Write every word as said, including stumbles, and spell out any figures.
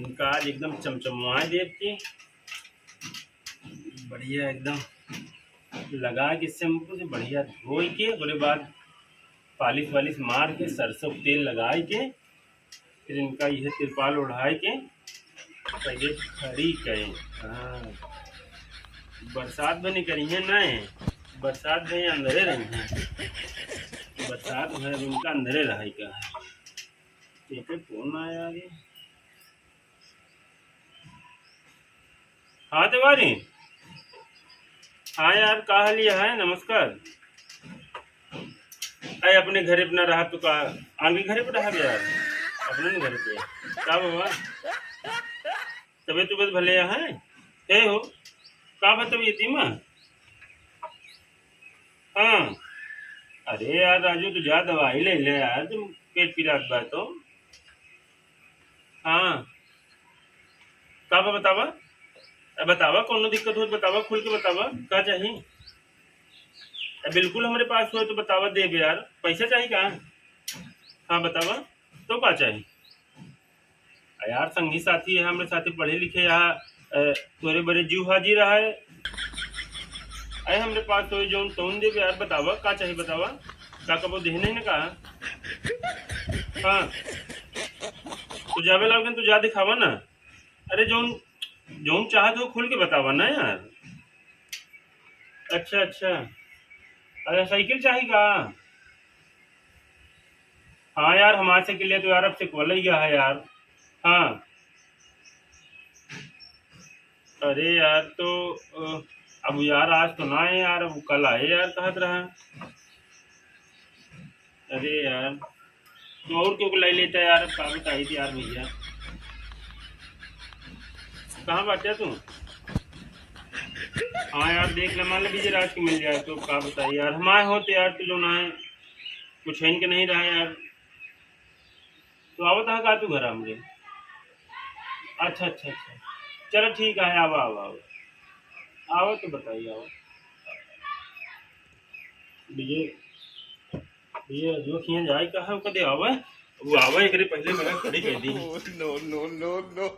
इनका आज एकदम चमचमवाए देख के, बढ़िया एकदम लगा के शैम्पू से बढ़िया धोई के, ओकरे बाद पालिश वालिश मार के, सरसों के तेल लगाए के, फिर इनका यह तिरपाल ओढ़ाए के पहले खड़ी करें। हाँ, बरसात बनी करिए ना, बरसात में अंदरे रही हैं, बरसात में इनका अंदरे रहे का है। ये पे कौन आया आगे? हाँ तिवारी, हाँ यार, का हाल है? नमस्कार। अरे अपने घरे पे ना रहा तो का, आगे घरे पे रहा यार, अपने न घरे पे। का बाबा, तबीयत उबीयत भले है? हे हो, का बा तबीयत में? हाँ, अरे यार राजू, तू जा दवाई ले ले यार, तुम पेट पिरात बा तो। हाँ, का बा बतावा? ए, बतावा, कौनो दिक्कत हो तो बतावा, खुल के बतावा, का चाही? ए, बिल्कुल हमरे पास हो तो बतावा, देबे यार। पैसा चाही का? हाँ, बतावा, तो का चाही? आ यार, संगी साथी है, हमरे साथे पढ़े लिखे यहाँ, अ, तोरे बड़े जीव हाजिर है। अरे हमरे पास तो जौन तौन देबे यार, बतावा, का चाही बतावा? का कबो देहने न का? हाँ, तो जावे लागन, तू जा दिखावा ना। अरे जौन, जौन चाहत हो खुल के बतावा ना यार। अच्छा, अच्छा। अरे साइकिल चाही का? हाँ यार, हमारे साइकिल ले तो यार, अब से कॉलेज गया है यार। हाँ। अरे यार, तो, अ, अब यार आज तो ना है यार, अब कल आए यार, कहत रहा। अरे यार, तो और क्यों लाई लेता यार, अब का बताई थी यार भैया। कहाँ बाटे तू? हाँ यार, देख ले, मान ले विजय राज के मिल जाए तो का बताई यार, हमारे होते यार, तू जो ना है, कुछ है इनके नहीं रहा यार। तो आवत है का तू घर हमरे? अच्छा, अच्छा, अच्छा, चलो ठीक है, आवा, आवा, आवा, आवा तो बताइए, आवा। विजय, विजय जो खिया जाए का है, कदे आवे, वो आवे, एकरे पहले मेरा खड़ी कर दी। No, no, no, no।